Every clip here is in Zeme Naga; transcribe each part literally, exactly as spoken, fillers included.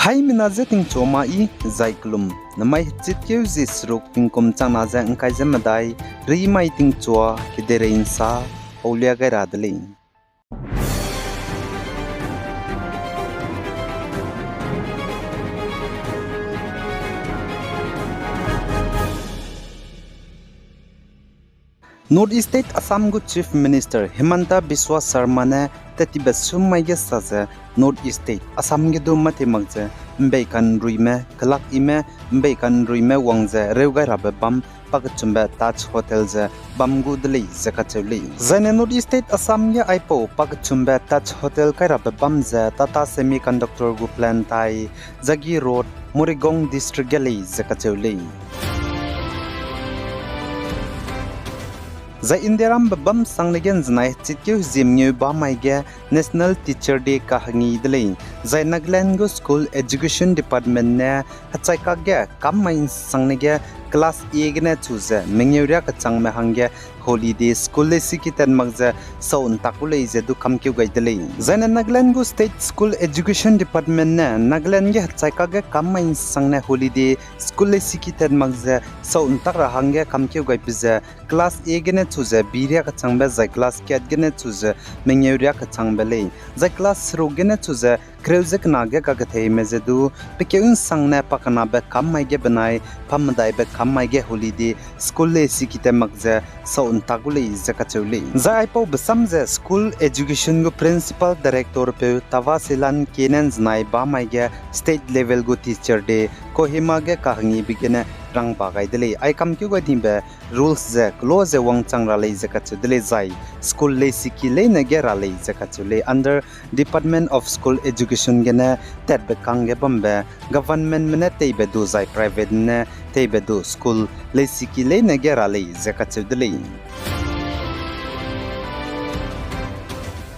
Haimena je tingchua ma i, zai kelum, namai hechitkeu zie seruk tingkum changna ze ngkai ze medai, rimai tingchua, kedeirei nsa, paulia gai ra de lei. North East State Assam gu Chief Minister Himanta Biswa Sarma ne tattibe sum mai ge sa ze North East State Assam ge du mâ ti mak ze mbei kanruime, kelak ime, mbei kanruime wang ze reu gai rabe bam pakechumbe Taj Hotel ze bam gu de lei ze kacheu lei. Zaine North East State Assam ge aipau pakechumbe Taj Hotel kai rabe bam ze Tata Semiconductor gu plant tai Jagi Road, Morigaon District ge lei ze kacheu lei. Zai Indiarambe bam sangne ge nzenai hechitkeu hezie mengeu ba mai ge National Teacher Day kahengi de lei. Zai Nagaland gu School Education Department ne hechai kakge kam mai nsangne ge class A gene chu ze mengeu riakechangme hangge holiday school leisiki tat mak ze sau ntak gu lei ze du kamkeu gai de lei. Zaine Nagaland gu State School Education Department ne Nagaland ge hechai kakge kam mai nsangne holiday school leisiki tat mak ze sau ntak ra hangge kamkeu gaibe ze class A gene chu ze bi riakechangbe zai class kat gene chu ze mengeu riakechangbe lei. Zai class seruk gene chu ze kereu ze kena ge kaketheime ze du, pekeu nsangne pakenabe kam mai ge benai, pamedaibe kam mai ge holiday school leisiki tat mak ze sau ntak gu lei ze kacheu lei. Zai aipaube sam ze School Education gu Principal Director peu Tavasilan K ne nzenai ba mai ge State Level gu Teacher Day Kohima ge kahengibe gene rangba gai de lei. Ai kamkeu gai dibe rules ze kelo ze wangchang ra lei ze kacheu de lei zai school leisiki leine ge ra lei ze kacheu lei. Under Department of School Education gene tatbe kangge bambe governmentme ne teibe du zai privateme ne teibe du school leisiki leine ge ra lei ze kacheu de lei.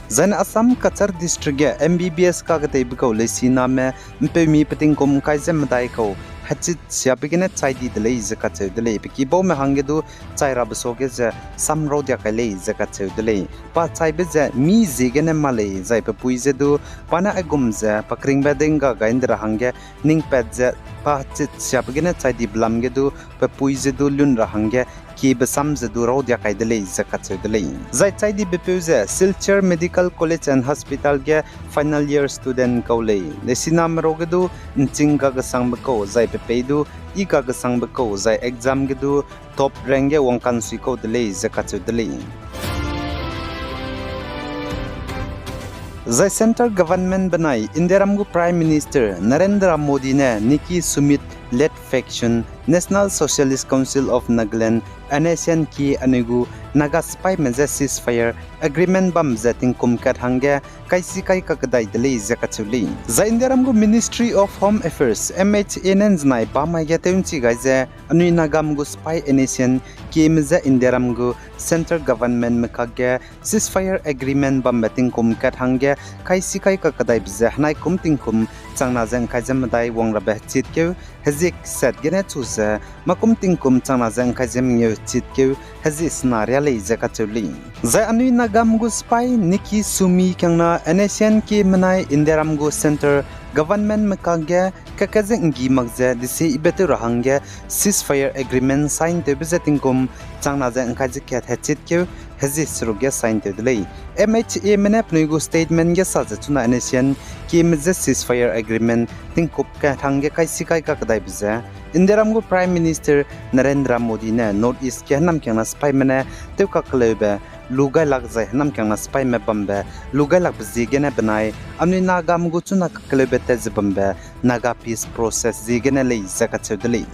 Zaine Assam Cachar District ge M B B S kaketeibe kau leisiname mpeumi petingkum ngkai ze medai kau hechit siabe gene chai di de lei ze kacheu de lei. Peki baume hangge du chai rabe suage ze samrau diak kai lei ze kacheu de lei. Pa chaibe ze mi ziegene ma lei zai pe pui ze du pa ne aigum ze pa keringbe dingga gai nde ra hangge ningpat ze pa hechit siabe gene chai dibe lam ge du pe pui ze du lun ra hangge kiebe sam ze du rau diak kai de lei ze kacheu de lei. Zai chai dibe peu ze Silchar Medical College and Hospital ge final year student kau lei. Leisiname rau ge du nching kakesangbe kau zai pe pei du i kakesangbe kau zai exam ge du top rank ge wangkansui kau de lei ze kacheu de lei. Zai Centre Government benai Indiaram gu Prime Minister Narendra Modi ne Niki Sumit led faction National Socialist Council of Nagaland, N S N K anui gu Naga sipaime je ceasefire agreement bam ze tingkum kat hangge kaisi kai kakedai de lei ze kacheu lei. Zai Indiaram gu Ministry of Home Affairs, M H A ne nzenai ba mai ge tew'nchi gai ze anui Nagam gu sipai N S N Kme je Indiaram gu Centre Governmentme kakge ceasefire agreement bambe tingkum kat hangge kaisi kai kakedaibe ze henai kum tingkum changna ze ngkai ze medai wang rabe hechitkeu hezie sat gene chu ze, mâ kum tingkum changna ze ngkai ze mengeu hechitkeu hezie sena ria lei ze kacheu lei. Zai anui Nagam gu sipai Niki Sumi kiangna N S N Kme nai Indiaram gu Centre Governmentme kakge kaka ze nggi mak ze desi ibe tew ra hangge ceasefire agreement sign tewbe ze tingkum changna ze ngkai ze kat hechitkeu hezie seruk ge sign tew de lei. M H Ame ne penui gu statement ge sa ze chuna N S N Kme je ceasefire agreement tingkum kat hangge kaisi kai kakedaibe ze Indiaram gu Prime Minister Narendra Modi ne North East ge henam kiangna sipaime ne tew kakeleube lu gailak zai henam kiangna sipaime bambe lu gailakbe ziegene benai anui Nagam gu chuna kakeleube tat ze bambe Naga peace process ziegene lei ze kacheu de lei.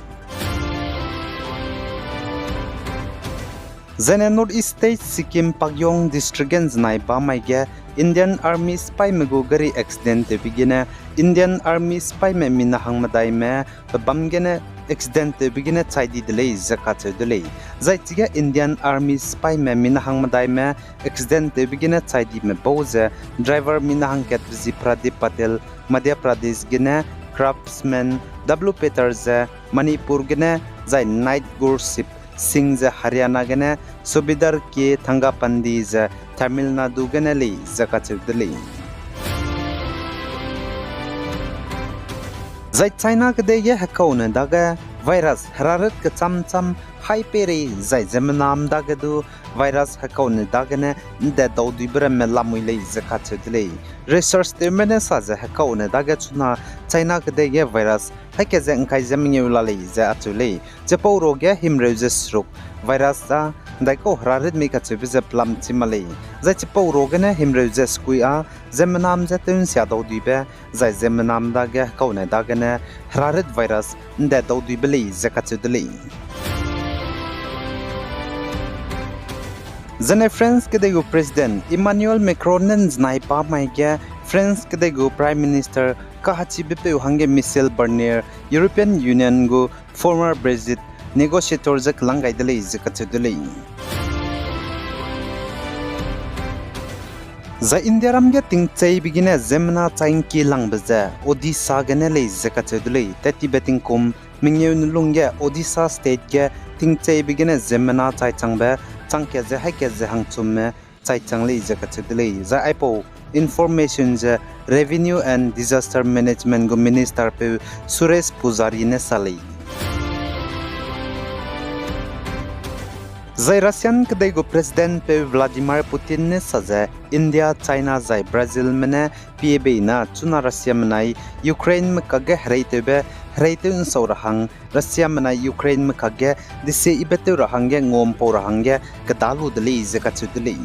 Zaine North East State Sikkim Pakyong District ge nzenai ba mai ge Indian Army sipaime gu gari accident tewbe gene Indian Army sipaime mina hang medaime pebam gene accident tewbe gene chai di de lei ze kacheu de lei. Zai chige Indian Army sipaime mina hang medaime accident tewbe gene chai dime bau ze driver mina hangkatbe zi Pradip Patel, Madhya Pradesh gene, Craftsman W Peter ze Manipur gene, zai Night Gurship Singh ze Haryana gene, Subedar K Thangapandi ze Tamil Nadu gene lei ze kacheu de lei. Zai China kedei ge hekaune dage virus herarit kecham cham hai peirei zai ziemmename dage du virus hekaune dagene nde dauduibe ramme lamui lei ze kacheu de lei. Research tewme ne sa ze hekaune dage chuna China kedei ge virus haî kat ze ngkai ze mengeu la lei ze acheu lei. Chipau ruage himreu ze seruk virus a ndaikau herarit mei kacheube ze pelam chi ma lei. Zai chipau ruagene himreu ze sekui a ziemmename ze tew nsia dauduibe, zai ziemmename dage hekaune dagene herarit virus nde dauduibe lei ze kacheu de lei. Zene France kedei gu President Emmanuel Macron ne nzenai pa mai ge France kedei gu Prime Minister kahachibepeu hangge Michel Barnier, European Union gu former Brexit negotiator ze kelang gai de lei ze kacheu de lei. Zai Indiaram ge tingcheibe gene ziemmena chai ngki langbe ze Odisha gene lei ze kacheu de lei. Tat tibe tingkum mengeu ne lungge Odisha State ge tingcheibe gene ziemmena chai changbe chang kat ze haî kat ze hangchumme chai chang lei ze kacheu de lei. Zai aipau information ze Revenue and Disaster Management gu ministerpeu Suresh Pujari ne sa lei. Zai Russian kedei gu Presidentpeu Vladimir Putin ne sa ze India, China zai Brazilme ne pie bei na chuna Russiame nai Ukraineme kakge hereitewbe hereitew nsau ra hang, Russiame nai Ukraineme kakge desie ibe tew ra hangge nguampau ra hangge keda lu de lei ze kacheu de lei.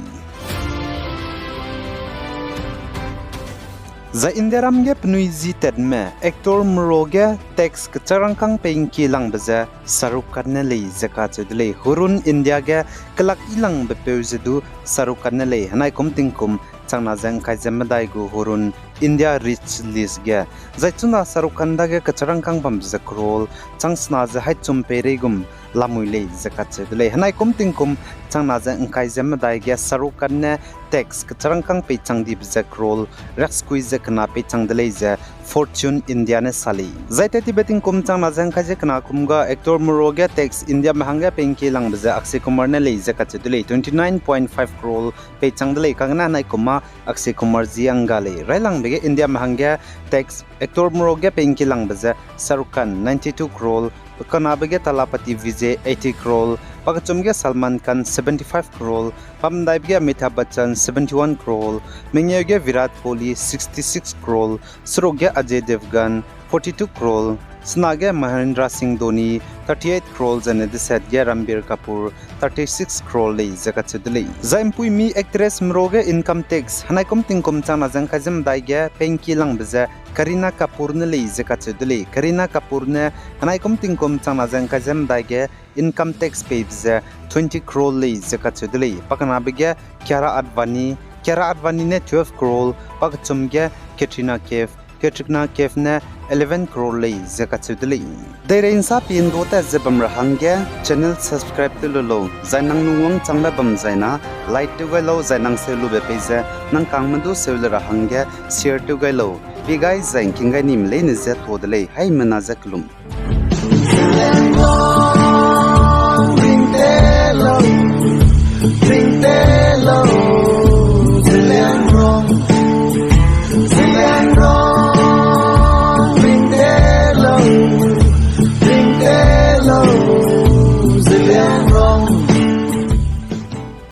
Zai Indiaram ge penui zi tatme actorme ruage tax kecharangkâng pei ngki langbe ze Shahrukh Khan ne lei ze kacheu de lei. Hurun India ge kelak yilangbe peu ze du Shahrukh Khan ne lei. Henai kum tingkum changna ze ngkai ze medai gu hurun India rich list ge, zai chuna Shahrukh Khan dage kecharangkâng bambe ze crore changsena ze haî chum peireigum lamui lei ze kacheu de lei. Henai kum tingkum changna ze ngkai ze medai ge Shahrukh Khan ne tax kecharangkâng pei chang dibe ze crore riaksekui ze kena pei chang de lei ze Fortune India ne sa lei. Zai tat tibe tingkum changna ze ngkai ze kena kum ga actorme ruage tax Indiame hangge pei ngki langbe ze Akshay Kumar ne lei ze kacheu de lei. Twenty nine point five crore pei chang de lei. Kagene henai kum â Akshay Kumar zi angga lei. Railangbe ge Indiame hangge tax actorme ruage pei ngki langbe ze Shahrukh Khan ninety two crore, pakenabe ge Thalapathy Vijay eighty crore, pakechum ge Salman Khan seventy five crore, pamdaibe ge Amitabh Bachchan seventy one crore, mengeu ge Virat Kohli sixty six crore, seruk ge Ajay Devgan forty two crore, sena ge Mahendra Singh Dhoni thirty eight crore zene deset ge Ranbir Kapoor thirty six crore lei ze kacheu de lei. Zai mpuimi actressme ruage income tax henai kum tingkum changna ze ngkai ze medai ge pei ngki langbe ze Kareena Kapoor ne lei ze kacheu de lei. Kareena Kapoor ne henai kum tingkum changna ze ngkai ze medai ge income tax peibe ze twenty crore lei ze kacheu de lei. Pakenabe ge Kiara Advani, Kiara Advani ne twelve crore, pakechum ge Katrina Kaif, Katrina Kaif ne eleven crore lei ze kacheu de lei. Deirei nsa pi ndu tat ze bam ra hangge channel subscribe tew lu lau, zai nang lungwang changbe bam zai na like tew gai lau, zai nang seu lube pei ze nang kangme du seu le ra hangge share tew gai lau. Pi gai zai ngking gai nime leine ze tuâ de lei, haimena ze kelum.